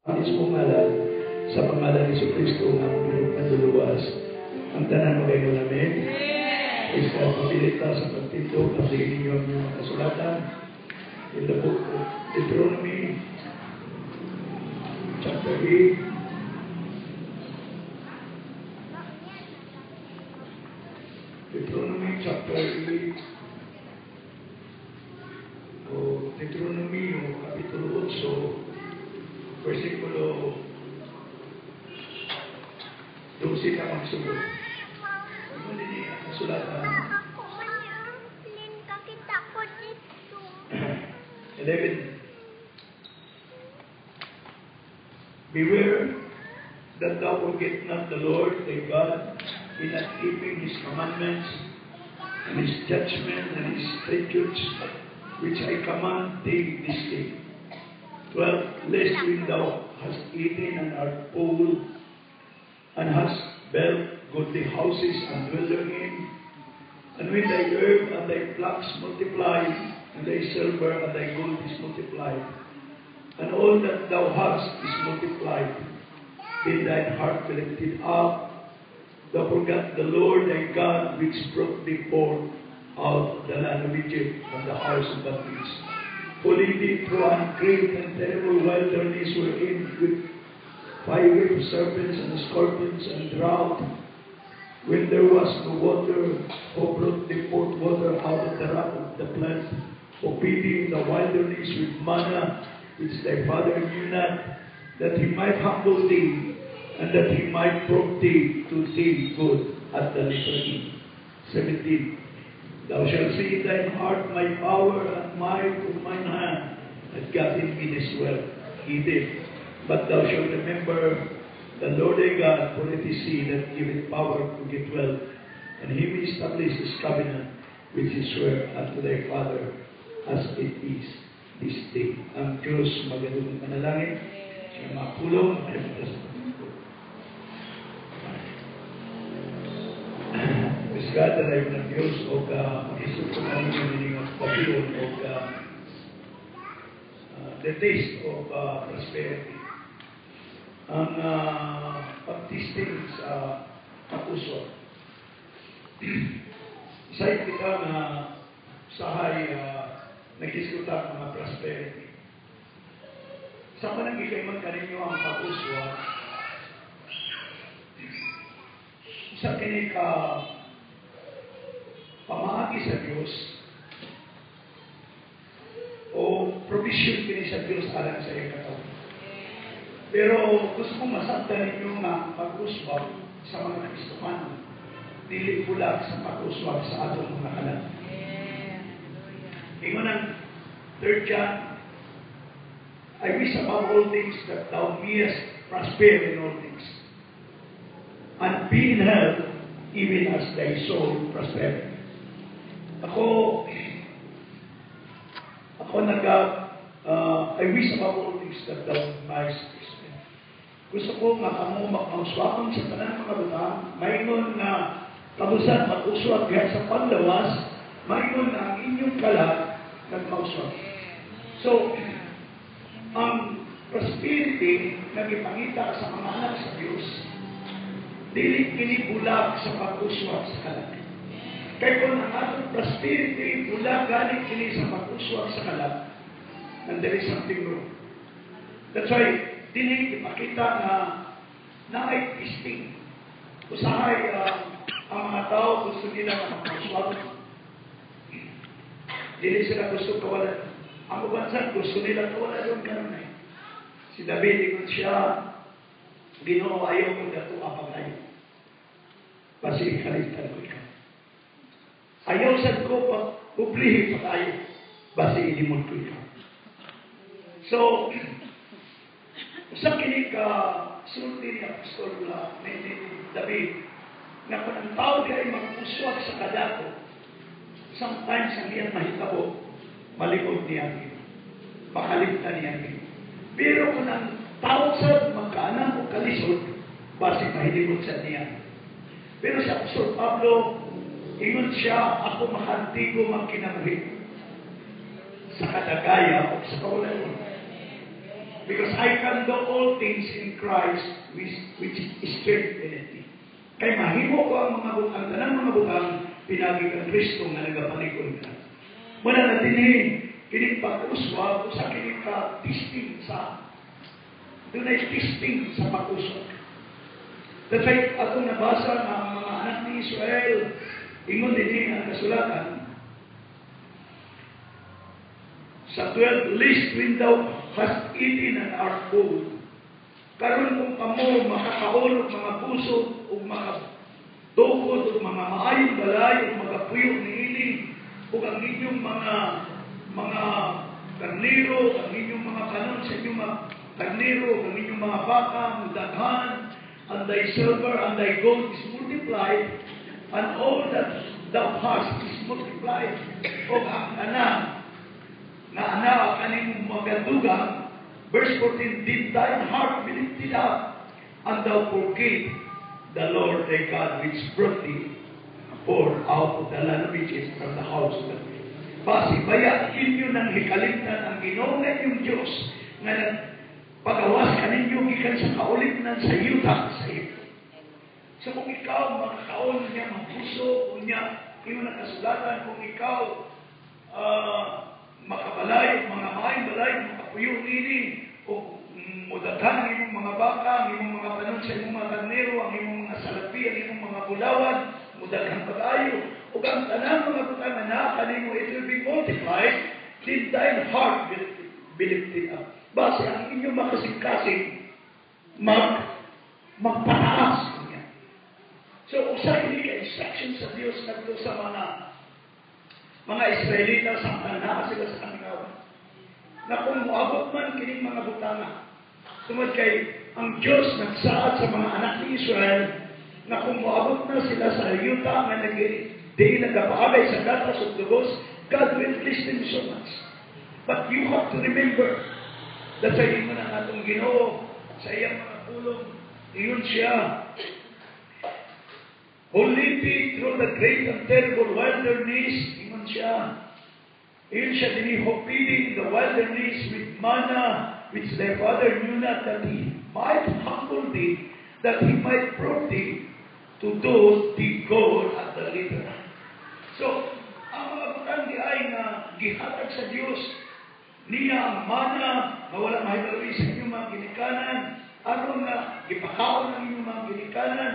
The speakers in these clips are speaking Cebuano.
Mismo ngalan sa pangalan ni Kristo nga among Manluluwas. Ang tanan mo amen. Praise God. Pabilit ta sa pagtindog ang ninyo ang inyong mga kasulatan. In the book of Deuteronomy, chapter 8. Deuteronomy chapter 8 o Deuteronomy o Kapitulo 8, versikulo 12 na magsugod. Ano din ang kasulatan? Ako man yung kakita ko dito. 11. Beware that thou forget not the Lord thy God in not keeping his commandments and his judgment and his statutes, which I command thee this day. 12. Lest when thou hast eaten and art full, and hast built goodly houses and dwell therein, and when thy herb and thy flocks multiply, and thy silver and thy gold is multiplied, and all that thou hast is multiplied, then thine heart be lifted up, thou forgot the Lord thy God, which brought thee forth out of the land of Egypt, from the house of bondage, who led thee through an great and terrible wilderness, wherein with fiery serpents and scorpions and drought, when there was no water, who brought thee forth water out of the rock of the plant, who fed thee in the wilderness with manna, which thy father knew not, that he might humble thee, and that he might prove thee to thee good at the latter end. 17. Thou shalt say in thine heart, "My power and might of mine hand hath gotten me this wealth." 18. But thou shalt remember the Lord thy God, for it is he that giveth power to get wealth, and he will establish his covenant, which he sware unto thy father, as it is this day. Ang Diyos magadungog panalangin, siya mapulong, ay sa Praise God, dalayon ng Diyos, o mag-isip ko kanino nining papiyon, o the taste of prosperity. Ang pag-testing sa kapuso. Sa kita nga sahay nag-iskuta mga prosperity. Sa manang man kaninyo ang pag-uswa, sa kini ka pamaagi sa Dios o provision kini sa Dios alang sa iyang katawan. Pero gusto kong masabtan ninyo nga pag-uswag sa mga Kristohano, dili bulag sa pag-uswag sa atong mga kalat. Ingon ang 3 John, "I wish above all things that thou mayest prosper in all things, and be in health, even as thy soul prosper." Ako I wish above all things that thou mayest prosper. Gusto ko nga kamo makauswakan sa tanan mga butang, maingon nga kabusan mag-uswag diha sa panglawas, maingon nga ang inyong kalag nagmauswag. So, ang prosperity nga gipangita sa mga anak sa Dios, dili kini bulag sa pag-uswag sa kalag. Kay kung ang atong prosperity bulag gani kini sa pag-uswag sa kalag, and there is something wrong. That's why dili ipakita na naay testing. Usahay ang mga tao gusto nila nga makauswag. Dili sila gusto kawalan. Ang uban sad gusto nila kawalan yung kanunay. Si David, ingon siya, "Ginoo, ayaw ko dato pag-ayo. Basi kalimtan ko ikaw. Ayaw sad ko pag ublihi pag-ayo. Basi ilimod ko ikaw." So, sa kini ka sulti ni Apostol ni David, nga kung ang tao di ay mag-uswag sa kadako, sometimes ang iyang mahitabo, malimod niya ang Ginoo. Makalimtan niya ang Ginoo. Pero kung ang tao sa magkaanam o kalisod, basi mahilimod sa niya. Pero sa Apostol Pablo, ingon siya, "Ako makantigo magkinabuhi sa kadagaya o sa kawalayon." Because I can do all things in Christ which strengtheneth me. Kay mahimo ko ang mga butang, tanang mga butang, pinagi kang Kristo nga nagapalig-on ka. Muna na dinhi, kining pag-uswag, usa kini ka testing sa, dunay testing sa pag-uswag. That's why atong nabasa nga ang mga anak ni Israel, ingon dinhi ang kasulatan, sa 12, "Lest when thou hast eaten and art full," karon kung kamo makakaon og mga busog ug makatukod og mga maayong balay ug magapuyo niini ug ang inyong mga karnero, ang inyong mga kanon sa inyong mga karnero, ang inyong mga baka mudaghan, and thy silver and thy gold is multiplied, and all that thou hast is multiplied, ug ang tanan nga ana kaning magadugang. Verse 14, "Did thine heart be lifted up, and thou forget the Lord thy God, which brought thee forth out of the land of Egypt, from the house of the." Basi baya inyo nang hikalimtan ang Ginoo nga inyong Diyos nga nagpagawas kaninyo gikan sa kaulipnan sa yuta sa Egypto. So kung ikaw makakaon niya mabusog, niya ingon ang kasulatan, kung ikaw makabalay, mga maayong balay, makapuyo ini, o mudaghan ang imong mga baka, ang imong mga panon sa imong mga karnero, ang imong mga salapi, ang imong mga bulawan, mudaghan pag-ayo, ug ang tanang mga butang nga naa kanimo, it will be multiplied, did thine heart be lifted up. Base ang inyong makasing-kasing magpataas niya. So, usa kini ka instruction sa Dios ngadto sa mga Israelita sa naa sila sa kamingawan. Na kung moabot man kining mga butanga, tungod kay ang Dios nagsaad sa mga anak ni Israel na kung moabot na sila sa yuta nga nag di nagapaagay sa gatas ug dugos, God will bless them so much. But you have to remember that sa ingon ang atong Ginoo sa iyang mga pulong, ingon siya, "Who led thee through the great and terrible wilderness," ingon siya. Ingon siya dinhi, "who fed in the wilderness with manna, which thy father knew not, that he might humble thee, that he might prove thee, to do thee good at the latter." So, ang mga butang diay nga gihatag sa Dios niya, ang mana nga wala mahibaloy sa inyong mga ginikanan, aron nga gipakaon ang inyong mga ginikanan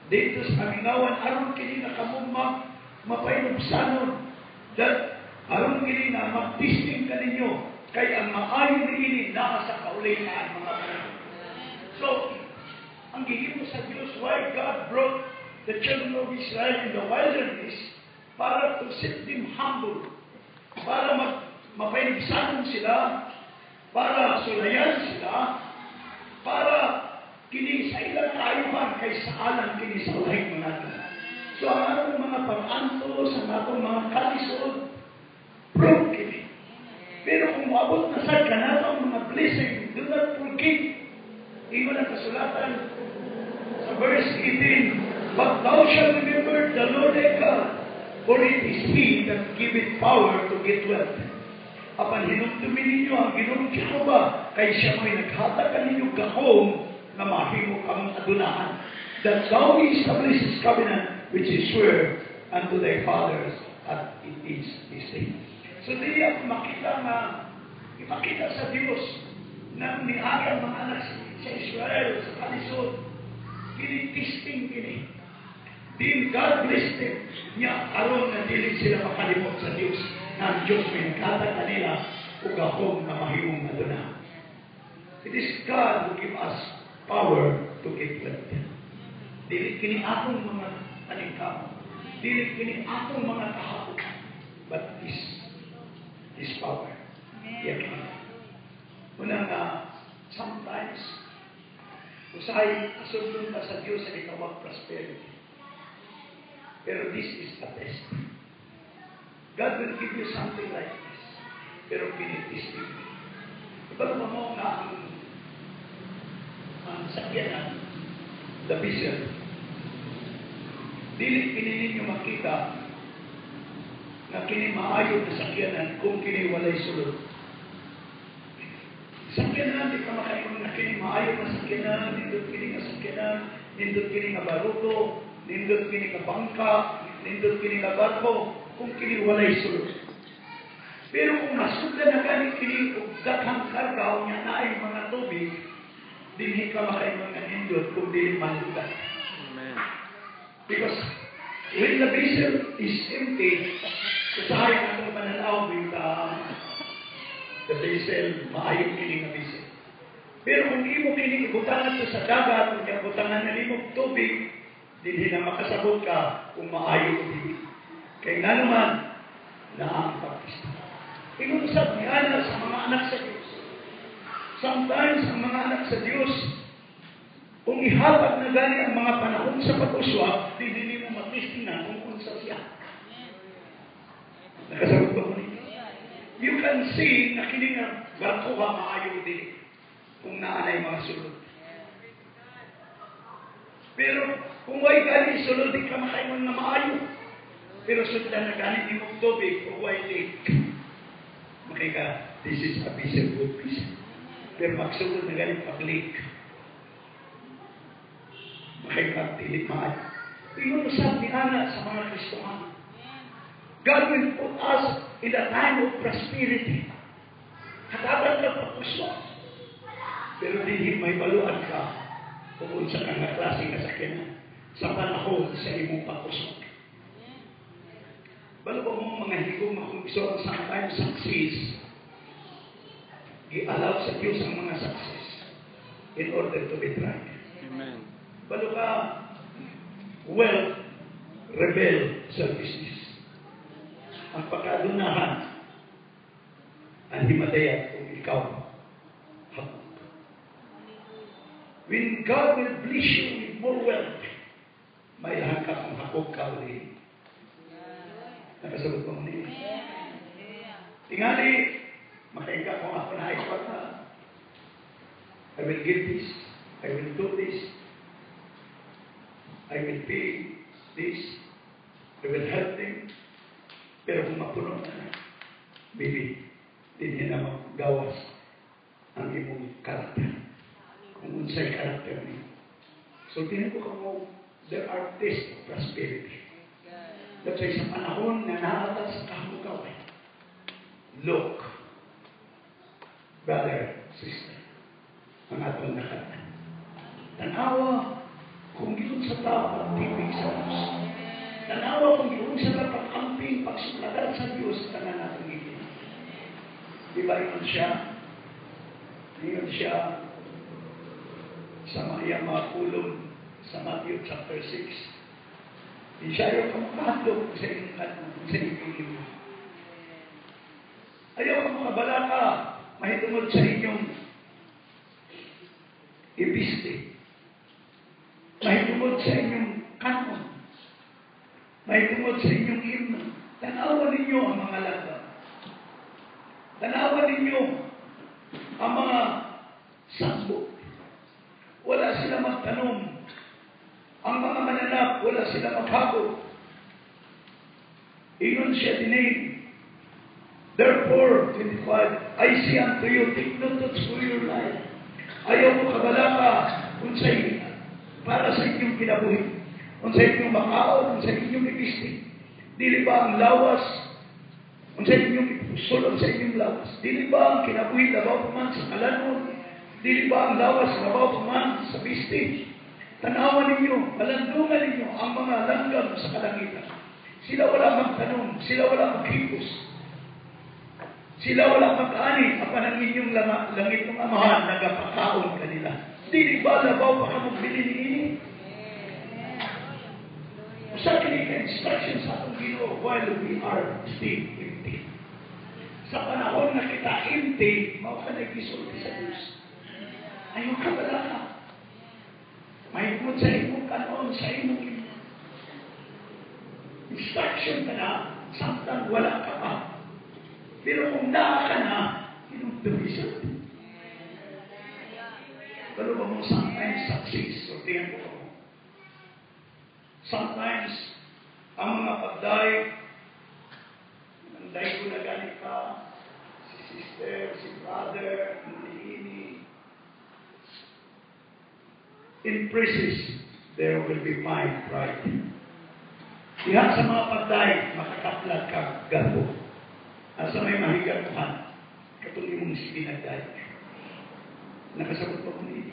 dito sa kamingawan, aron kini nga kamo mapahinubsanon, that aron kini nga mag-testing kaninyo, kay ang maayo niini naa sa kaulihan mga panahon. So, ang gihimo sa Dios, why God brought the children of Israel in the wilderness, para to set them humble, para mapahinubsanon sila, para sulayan sila, para kini sa ilang kaayuhan, kay sa alang kini sa ulahing mga adlaw. So ang atong mga pag-antos, ang atong mga kalisod, prove kini. Pero kung moabot na sa kanato ang mga blessing, do not forget. Ingon ang kasulatan sa verse 18, "But thou shalt remember the Lord thy God, for it is He that giveth power to get wealth." Apan hinumdumi ninyo ang Ginoong Jehova, kay siya mo'y naghatag kaninyo gahom nga mahimo kamong adunahan, that thou may establish His covenant which He sware unto thy fathers as it is this day. So dili ako makita nga ipakita sa Dios na niagi ang mga anak sa Israel sa kalisod. Kini testing kini. Din God bless them niya aron nga dili sila makalimot sa Dios na ang Dios may naghatag kanila ug gahom nga mahimong aduna. It is God who give us power to get wealth. Dili kini atong mga paningkamot. Dili kini atong mga kahapot. But is His power. Yeah. Una nga, sometimes, usahay asundon ta sa Diyos sa gitawag prosperity. Pero this is the test. God will give you something like this. Pero kinitesting. Ibalo mo nga ang sakyanan, the vessel, dili kini ninyo makita nga kini maayo na sakyanan kung kini walay sulod. Sakyanan, di ka makaingon nga kini maayo nga sakyanan, nindot kini nga sakyanan, nindot kini nga baruto, nindot kini nga bangka, nindot kini nga barko, kung kini walay sulod. Pero kung masudlan na gani kini og daghang karga nya naay mga tubig, dinhi ka makaingon nga nindot kung dili malugat. Amen. Because when the vessel is empty, usahay ang atong pananaw with the vessel, maayo kini nga vessel. Pero kung imo kini ibutangan to sa dagat, kung ibutangan na nimo tubig, dinhi na makasabot ka kung maayo o dili. Kay nga naman, naa ang pagpista. Ingon usab ni ana sa mga anak sa Diyos. Sometimes, ang mga anak sa Diyos, kung ihatag na gani ang mga panahon sa pag-uswag, di nimo matistingan kung unsa siya. Nakasabot ba ko ninyo? You can see na kini nga barko ha maayo dili kung naanay mga sulod. Pero kung way gani sulod, di ka makaingon nga maayo. Pero sudlan na gani imong tubig o way leak. Makika, this is a vessel, good vessel. Pero magsulod na gani pag-leak. Makika, dili maayo. Ingon usab ni ana sa mga Kristohano. God will put us in a time of prosperity. Hatagan ka pag-uswag. Pero dinhi mahibaluan ka kung unsa ka nga klase nga sakyanan sa panahon sa imong pag-uswag. Balo ba mo, mga higong makumpiso, sometimes success, i-allow sa Diyos ang mga success in order to be tried. Amen. Balo ka, wealth reveal selfishness. Ang pagkadunahan, ang himadayat kung ikaw hakog. When God will bless you with more wealth, mailahan ka kung hakog ka ulit. Nakasabot ba mo niyo? Tingali, makainga kung ako na na, I will give this, I will do this, I will pay this, I will help them. Pero kung mapuno na, maybe, dinhi na magawas ang imong karakter. Kung unsay karakter niyo. So, tingnan ko kamo, there are tests of prosperity. That's why sa panahon na naa ta sa kahugaw, look, brother, sister, ang atong nakaraan. Tanawa kung giunsa ta pagtipig sa Diyos. Tanawa kung giunsa ta pag-amping, pagsukladan sa Diyos, tanan natong gigina. Di ba ingon siya? Ingon siya sa mga iyang mga pulong sa Matthew chapter 6. Di siya, ayaw ka makahadlok sa inyong sa inyong imo. Ayaw ka makabalaka mahitungod sa inyong ibiste. Mahitungod sa inyong kanon. Mahitungod sa inyong imnon. Tanawan ninyo ang mga langgam. Tanawan ninyo ang mga sambo. Wala sila magtanom. Ang mga mananap, wala sila maghakot. Ingon siya dinhi. Therefore, 25, I say unto you, take no thoughts for your life. Ayaw mo kabalaka unsay para sa inyong kinabuhi. Unsay inyong makaon, unsay inyong ibisti. Dili ba ang lawas, unsay inyong ipusulon sa inyong lawas? Dili ba ang kinabuhi labaw pa man sa kalanon? Dili ba ang lawas labaw pa man sa bisti? Tanawan ninyo, malandungan ninyo ang mga langgam sa kalangitan. Sila wala magtanom, sila wala maghipos. Sila wala mag-ani, apan ang inyong langit ng amahan, nagapakaon kanila. Dili ba labaw pa ka magbili niini? Usa kini ka instruction sa atong Ginoo while we are still empty. Sa panahon na kita empty, mao ka naggisulti sa Diyos. Ayaw ka balaka. Mahimod sa imong kanon, sa imong imo. Instruction ka na, samtang wala ka pa. Pero kung naa ka na, hinumdumisan. Pero ba mo sometimes success, so tingnan ko mo. Sometimes, ang mga pagday, ang day ko na gani ka, si sister, si brother, ni In praises, there will be find pride. Diha sa mga pagdaig, makakaplag ka garbo. Asa may mahigarbuhan, katong imong sige nagdaig. Nakasabot pa ko ni.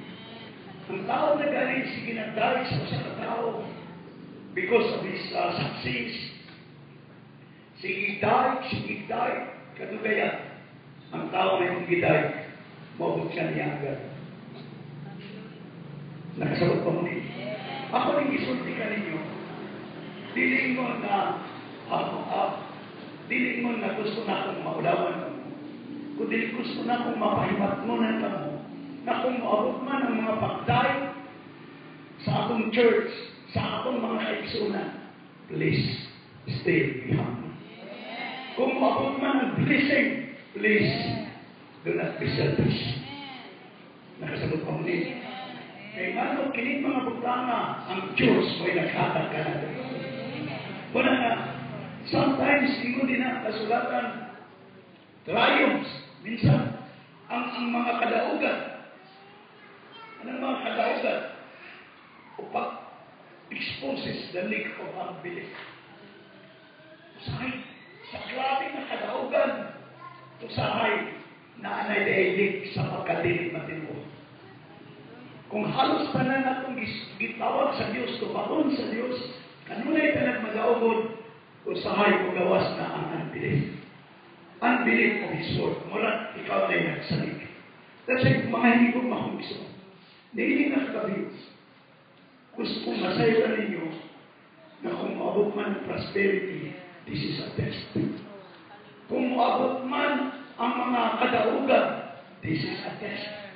Ang tao na gani sige nagdaig sa usa ka tao because of his success. Sige daig, sige daig, kadugayan. Ang tao na imong gidaig, maabot siya niya agad. Nakasabot pa mo ni. Ako ning gisulti ka ninyo, dili mo na gusto na akong maulawan mo. Kung dili gusto na akong mapahimat mo na kamo, na kung moabot man ang mga pagdaig sa atong church, sa atong mga kaigsunan, please stay behind. Kung moabot man ang blessing, please do not be selfish. Nakasabot pa mo ni. Kay ngano kini mga butanga ang Diyos mo'y naghatag kanato. Wala nga, sometimes ingon din na kasulatan, triumphs, minsan, ang mga kadaugan, anong mga kadaugan, upak exposes the leak of unbelief. Usahay, sa grabe nga kadaugan, usahay, na anay leak sa pagkadili matinuod. Kung halos tanan natong gitawag sa Dios, tubahon sa Dios, kanunay tanan magaugod, usahay gawas na ang unbelief. Unbelief of His word. Mura, ikaw na yung nagsalig. That's why, mga higog makong gusto. Niining na kagabi, gusto kong masayran ninyo na kung maabot man ang prosperity, this is a test. Kung maabot man ang mga kadaugan, this is a test.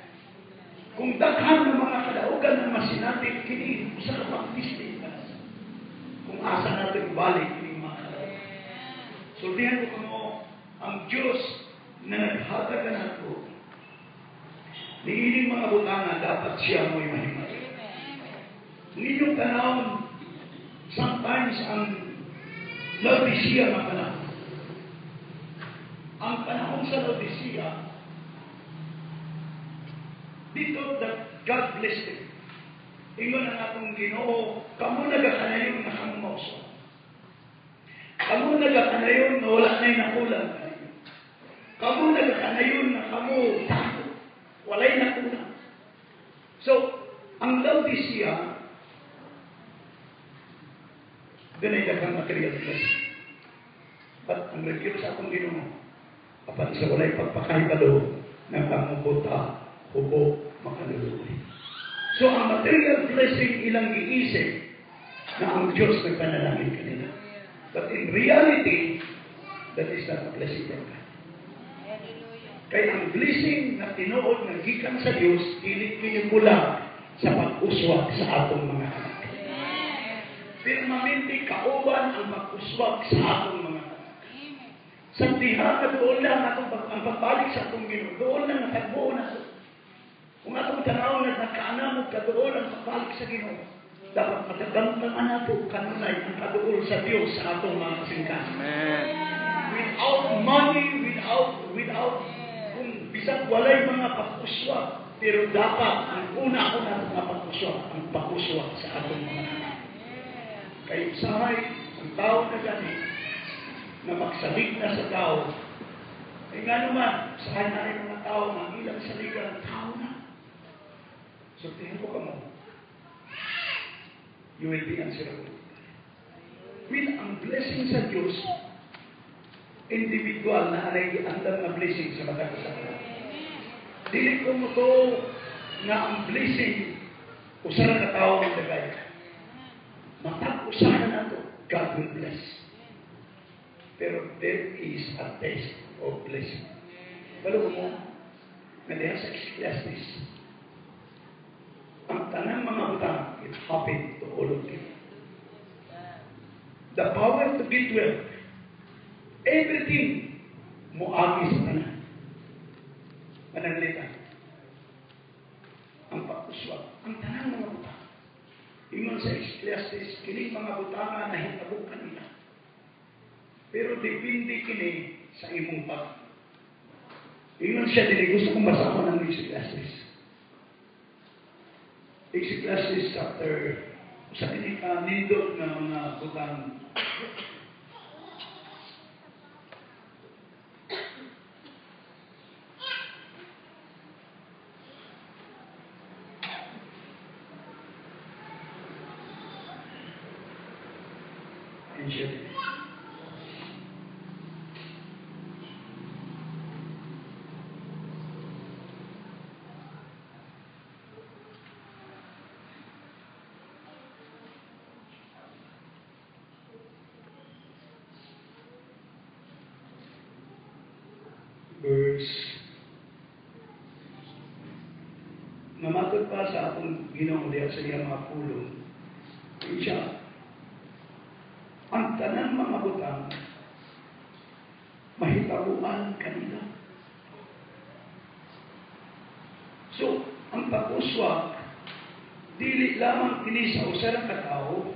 Kung daghan ng mga kadaugan ng masinati, kini usa ka pag-testing ka. Kung asa natin balik kini mga kadaugan. Sultihan ko kamo, ang Diyos na naghatag nato, niining mga butanga, dapat siya mo'y mahimat. Ang inyong tanawon, sometimes ang Laodicea nga panahon. Ang panahon sa Laodicea, dito that God blessed them. Ingon ang atong Ginoo, kamo nagakanayon na kamo mauso. Kamo nagakanayon na wala na'y nakulang kaninyo. Kamo nagakanayon na kamo dako, walay nakulang. So, ang Laodicea, doon ay daghang material blessing. But ang review sa atong Ginoo, apan sa walay pagpakahibalo ng kamubuta, hubo, makaluluoy. So, ang material blessing ilang giisip na ang Diyos nagpanalangin kanila. But in reality, that is not a blessing from God. Kaya ang blessing na tinuod nga gikan sa Diyos, dili kini kulang sa pag-uswag sa atong mga anak. Permanente kauban ang pag-uswag sa atong mga anak. Sa diha nga doon lang atong ang pagbalik sa atong Ginoo, doon lang natagbuo na. Kung atong tanaw na nakaanamog kaduol ang pagbalik sa Ginoo, dapat matagamtaman nato kanunay ang kaduol sa Dios sa atong mga kasingkasin. Amen. Without money, without without kung bisag walay mga pag-uswag, pero dapat ang una-una nga pag-uswag, ang pag-uswag sa atong mga anak. Kay usahay, ang tao na gani, na magsalig na sa tao, ay nga naman, usahay na rin mga tao, ang ilang saligan, tao na. So, tingin ko kamo, you will be answerable. With ang blessing sa Diyos, individual na anay giandam nga blessing sa matag usa ka. Dili ko mo to nga ang blessing usa ra ka tawo ang dagay. Matag usa na nato, God will bless. Pero there is a test of blessing. Balo mo, nga diha sa Ecclesiastes, ang tanang mga butang, it happened to all of them. The power to get wealth, everything muagi sa tanan. Pananglitan. Ang pag-uswag, ang tanang mga butang. Ingon sa Ecclesiastes, kining mga butanga nahitabo kanila. Pero depende kini sa imong pag. Ingon siya, dili gusto kong basahon ang Ecclesiastes. Ecclesiastes chapter sa kini ka nindot nga mga butang. Ancient. Verse namatod pa sa atong Ginoo diha sa iyang mga pulong, siya ang tanan mga butang mahitabuan kanila. So, ang pag-uswak dili lamang kini sa usa lang ka tawo,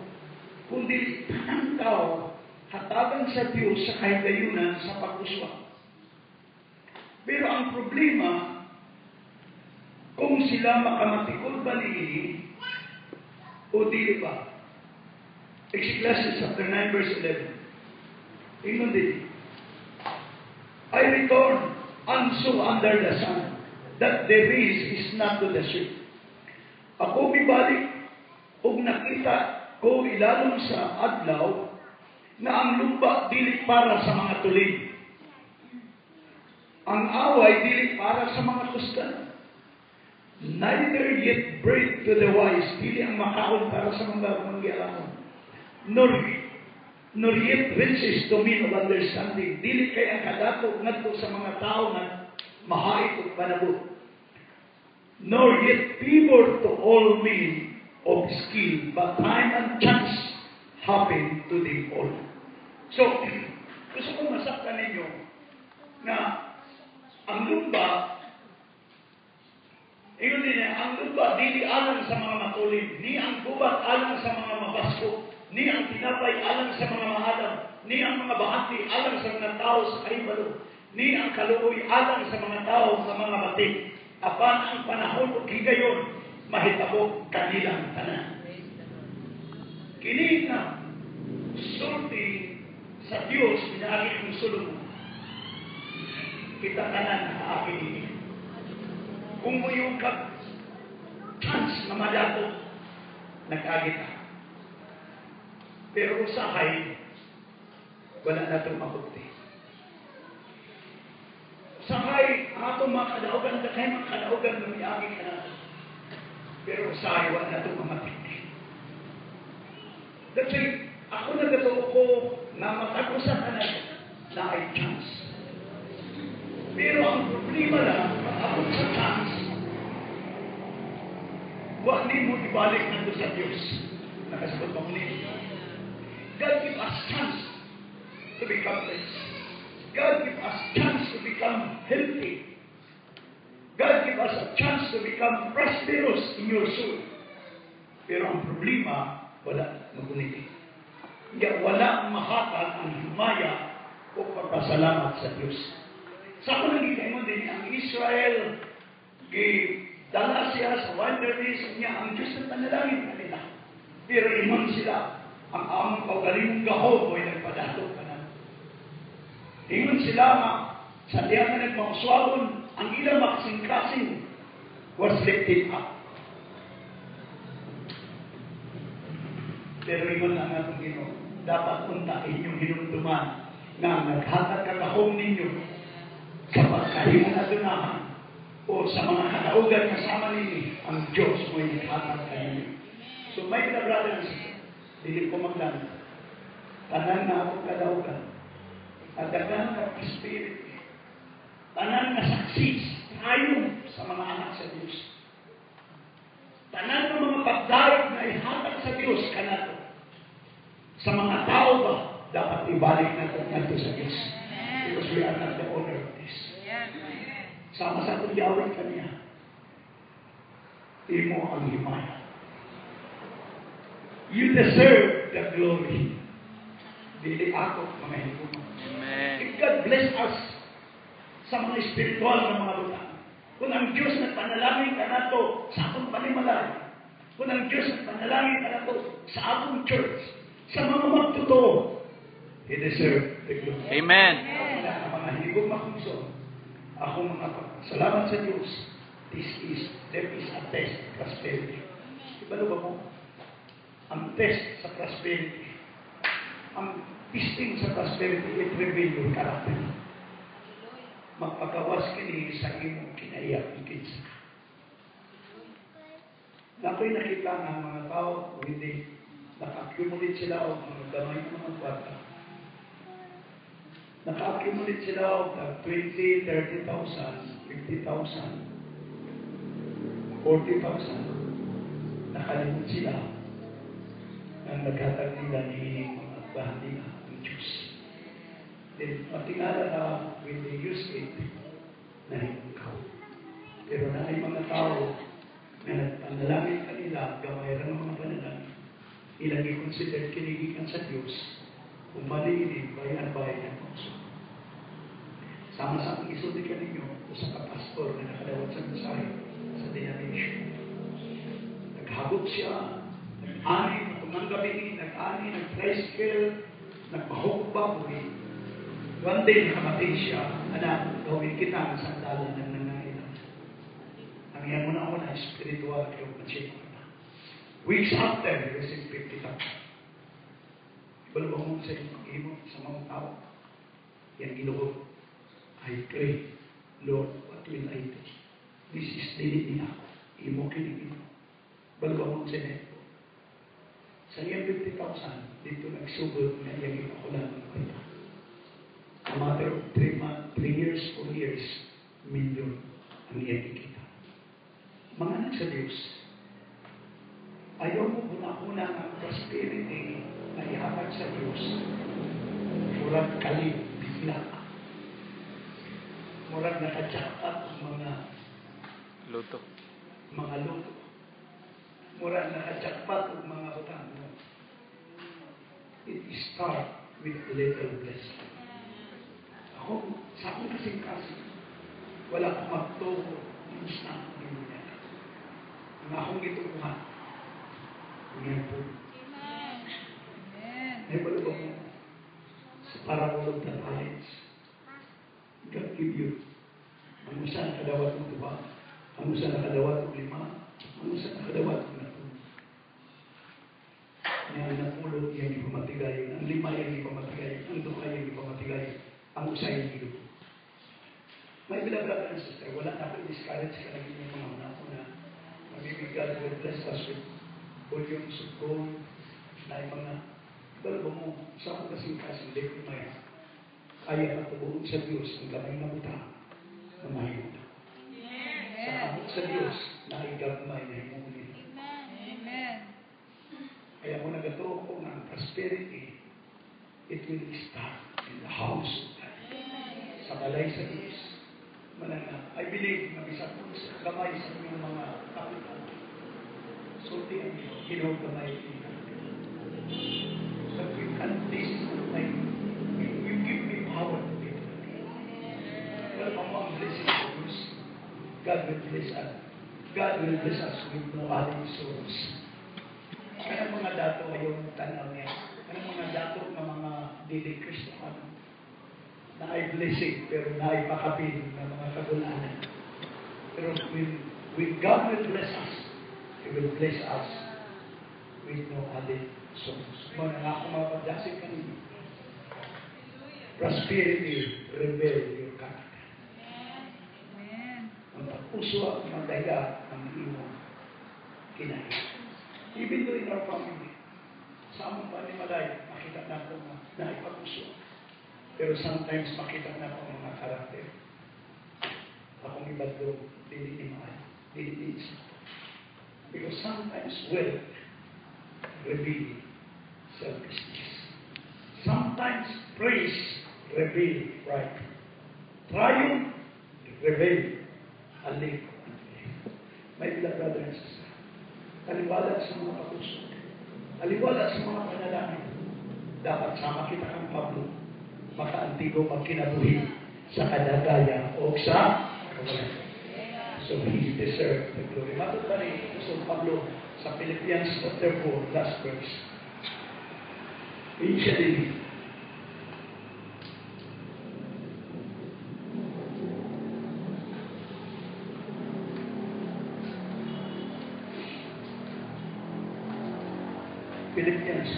kundi tanang tao hatagan sa Dios sa kahigayunan sa pag-uswak. Pero ang problema, kung sila makamatikod ba niini o dili ba? Ecclesiastes chapter 9 verse 11. Ingon din, "I return and saw under the sun that the race is not to the swift." Ako mibalik og nakita ko ilalom sa adlaw na ang lumba dili para sa mga tulin. Ang away dili para sa mga kusgan. Neither yet bread to the wise, dili ang makaon para sa mga manggialamon. Nor yet riches to men of understanding, dili kay ang kadato ngadto sa mga tao nga mahait ug panabot. Nor yet favor to all men of skill, but time and chance happen to them all. So, gusto ko masaktan ninyo na ang lumba, ingon din niya, ang lumba dili alang sa mga matulin, ni ang gubat alang sa mga mabasko, ni ang tinapay alang sa mga maalam, ni ang mga bahati alang sa mga tao sa kahibalo, ni ang kaluoy alang sa mga tao sa mga batik. Apan ang panahon ug higayon mahitabo kanilang tanan. Kini nga sulti sa Dios pinaagi ang Solomon. Kita tanan nakaaki nini. Kung mo yung ka chance na madato, nag-agi ta. Pero usahay, wala na itong mabukti. Usahay, ang atong mga kadaugan, kay mga kadaugan na miagi ka na. Pero usahay, wala na itong mamatik. That's it. Ako nagatuo ko na matag-usa ka na ay chance. Pero ang problema lang, pag-abot sa chance, wa ni mo ibalik nandun sa Diyos. Nakasabot ba mo niyo? God give us chance to become rich. God give us chance to become healthy. God give us a chance to become prosperous in your soul. Pero ang problema, wala maguniti. Kaya wala mahatag ang himaya o pagpasalamat sa Diyos. Sa ako nagiging din, ang Israel, dala siya sa wilderness niya, ang Diyos na panalangin kanila. Pero ingon sila, ang among kaugalingong gahom mo'y nagpadato ka na. Ingon sila nga, sa diya nga nagmauswagon, ang ilang makasing-kasing was lifted up. Pero ingon na nga itong Ginoo, dapat unta inyong hinumduman nga naghatag kagahom ninyo sa pagkahimo na dunahan o sa mga kadaugan kasama ninyo, ang Diyos mo'y naghatag kaninyo. So my brother and sister, dili ko maglan. Tanan na akong kadaugan, tadagan na prosperity, tanan na success, triumph sa mga anak sa Diyos. Tanan ng mga pagdaig na ihatag sa Diyos kanato. Sa mga tao ba, dapat ibalik natin ngadto sa Diyos. Because we are not the owner of this. Sama sa atong giawit kaniya, imo ang himaya. You deserve the glory. Dili ako mga hinumdum. Amen. If God bless us sa mga espiritual na mga butang, kung ang Diyos nagpanalangin kanato sa atong panimalay, Kung ang Diyos ang panalangin na sa atong church, sa mga magtotoo, He deserve the glory. Amen. Wala ang mga hinigugma kong igsoon. Akong mga salamat sa Diyos. There is a test of prosperity. Ibalo ba mo? Ang test sa prosperity, ang testing sa prosperity, it reveal your character. Magpagawas kini sa imong kinaiya kung kinsa. Na ako'y nakita nga ang mga tao, kung hindi naka-accumulate sila og mga gamay ng mga kwarta. Naka-accumulate sila og 20, 30,000, 50,000, 40,000. Nakalimot sila ang naghatag nila ni mga bahan nila ang Diyos. Then, matingala na when they use it, nahingkaw. Pero naay mga tao na nagpanalangin kanila, gamay ra ng mga panalangin, ilang i-consider kini gikan sa Diyos, kung mali ini, bayan bayan ang puso. Sama sa akong isulti kaninyo, usa ka pastor na nakadawat sa mensahe sa denomination. Naghagop siya, nag-ani, matungang gabi, nag-ani, nag-tricycle, nagpahukba, uwi. One day, nakamatay siya, "Anak, gawin kita ang sandalan ng nangangailangan." Ang iyang una-una, spiritual, kaya mansyon ko na. Weeks after, he received 50,000. Ibalo ba mo sa iyong pag-imo sa mga tao? Yan giluhod. "I pray, Lord, what will I do? This is dili ni ako. Imo kini imo." Balo ba mo sa inyo? Sa iyang 50,000, dito nagsugod na iyang ipakulan ng kwarta. A matter of 3 months, 3 years, 4 years, million ang iyang kikita. Mga anak sa Diyos, ayaw mo huna-huna ng prosperity na ihatag sa Diyos. Murag kalit, bigla. Murag nakajackpot ang mga Lotto. Mga lotto. Murag nakajackpot ang mga butang. No. It start with a little blessing. Ako, sa akong kasing-kasing, wala akong magtuo instant millionaire. Ang akong gituohan, yan po. May ba mo sa parable of the talents? God give you. Ang usa nakadawat og duha, ang usa nakadawat og lima, ang usa nakadawat og napulo. Nga ang napulo iyang gipamatigayon, ang lima iyang gipamatigayon, ang duha iyang gipamatigayon, ang usa iyang gidugo. My beloved brother and sister, wala na ako discourage ka lagi yung mga una ko na maybe God will bless us with volumes of gold na yung mga ibalo ba mo sa akong kasing-kasing di ko may kaya matubuon sa Diyos ang gamay na butang na mahimo na. Sa amot sa Diyos na gagmay na himuon nila. Amen. Kaya mo nagatuo ko nga ang prosperity, it will start in the house of God. Sa balay sa Diyos. Manana, I believe na bisan kung sa gamay sa inyong mga kapital, sulti ang Ginoo, gamay ini kapital. But you can, this is not my, you give me power to get it. Wala pa mo ang blessing sa Diyos. God will bless us. God will bless us with no added sorrows. Kaya mga dato ayaw mo tanaw niya. Kaya mga dato nga mga dili Kristiyano na ay blessing pero na ay pakapin ng mga kagulanan. Pero when God will bless us, He will bless us with no added sorrows. Mo na nga ako mga pagdasin kanina. Prosperity reveal your character. Amen. Ang pag-uswa, magdaya ang imong kinahiya. Even though in our family, sa among panimalay, makita na ko nga naipag-uswa. Pero sometimes makita na ko ang mga karakter. Akong ibadlong, dili ni maayo, dili ni isa. Because sometimes wealth reveal selfishness. Sometimes praise reveal pride. Triumph reveal a lack of unbelief. My beloved brother and sister, taliwala sa mga pag-usok, taliwala sa mga panalangin, dapat sama kita kang Pablo, makaantigo magkinabuhi sa kadagaya o sa kawalan. So he deserved the glory. Matod ba ni Apostol Pablo, Sa Philippians chapter 4, last verse. Siya din. Philippians.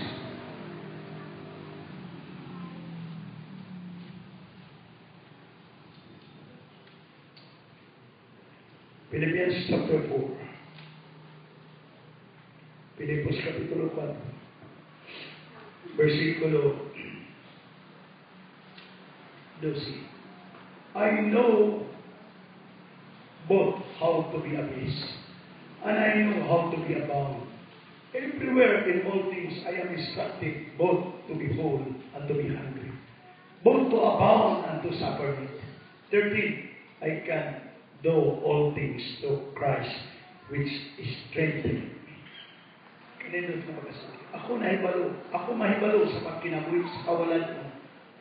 Philippians chapter 4. Filipos kapitulo 4. Versikulo 12. I know both how to be abased and I know how to be abound. Everywhere in all things I am instructed both to be full and to be hungry, both to abound and to suffer need. 13. I can do all things through Christ which is strengthening me. Kanindot na pagkasabi. Ako nahibalo. Ako mahibalo sa pagkinabuhi sa kawalan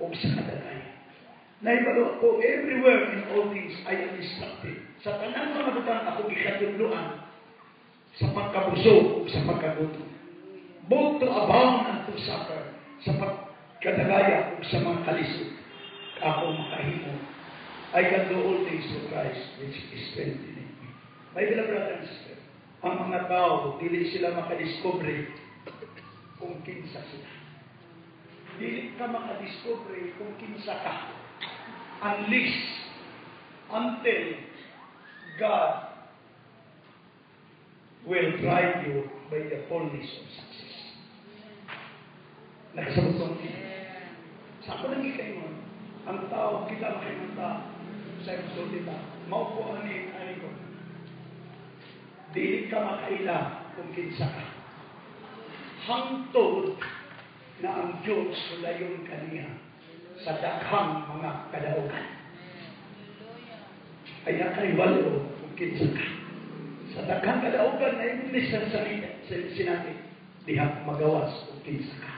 o sa kadagay. Nahibalo ako everywhere in all things I am instructed. Sa tanang mga butang ako gikatudloan sa pagkabusog o sa pagkagutom. Both to abound and to suffer. Sa pagkadagaya o sa mga kalisod. Ako makahimo. I can do all things through Christ which is strengthening me. My beloved brother and sister, ang mga tao, dili sila makadiscover kung kinsa sila. Dili ka makadiscover kung kinsa ka unless until God will drive you by the fullness of success. Nakasabot ko ang sa ako nang ikaingon, ang tao, kita makaingon ta sa imong ta, maupo ani ani ko. Dili ka makaila kung kinsa ka. Hangtod na ang Diyos sulayon kaniya sa daghang mga kadaugan. Ay nakahibalo kung kinsa ka. Sa daghang kadaugan na English sa sinati, diha magawas kung kinsa ka.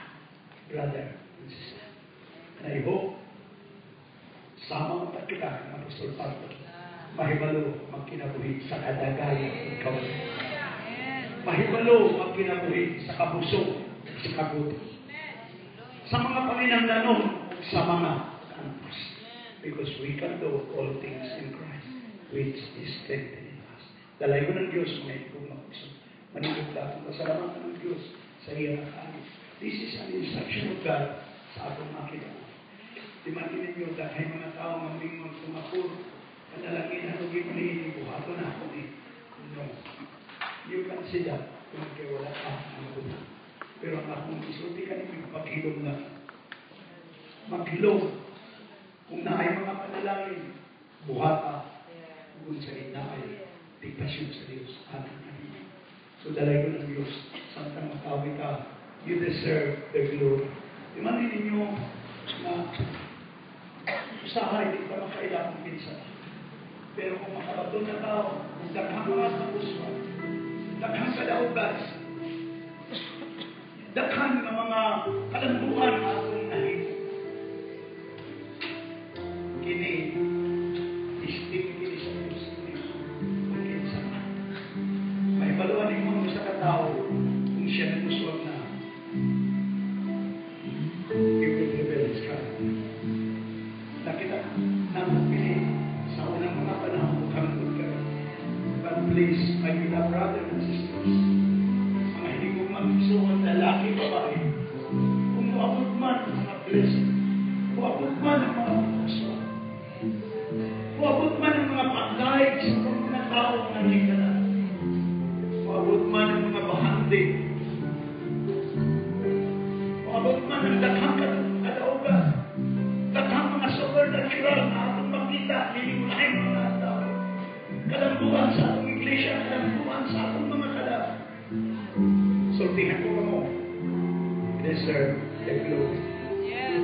Brother and sister. And I hope, sama mo kita ng Apostol Pablo, mahibalo magkinabuhi sa kadagayan ug kawalan. Mahibalo magkinabuhi sa kabusog sa kagutom. Sa mga panginahanglanon ug sa mga kaantos. Because we can do all things in Christ, which is strengthening us. Dalayon ng Diyos, mga ikong mapusok. Manindot lahat ang pasalamatan ng Diyos sa iyang kaanit. This is an instruction of God sa atong makita. Di man ninyo dahil mga tao nga mingon kung ako panalangin ano gimuni buhaton na ako ni. No. You can see that kung kay wala ka ang buhat. Pero ang akong isulti ka ninyo, maghilom na. Maghilom. Kung naay mga panalangin, buhata. Kung sa naay diktasyon sa Diyos. Amen. So dalay ko ng Diyos, samtang makawi ka, you deserve the glory. Di man ninyo na usahay, di pa makaila kung kinsa. Pero kung makabato na tao, daghang mga kapuswan, daghang kadaugan, daghang nga mga kalambuan atong nahimo. Kini, istim kini sa Diyos kung kinsa ka. May baluan mo sa katao kung siya naguswag na, he will reveal his character. Nakita namupili sa unang mga panahon hangtod karon. But please, my beloved brothers and sisters, mga hinigugmang igsuon, lalaki, babae, kung moabot man ang mga blessing, moabot man ang mga pagkuswa, moabot man ang mga pag-like sa mga tao nga higala, moabot man ang mga bahandi, moabot man ang daghang kadaugan, daghang mga supernatural na atong makita, lilimunahin mga tao, kalambuan sa atong iglesia, kalambuan sa atong mga kalab. Sultihan ko kamo, deserve the glory. Yes.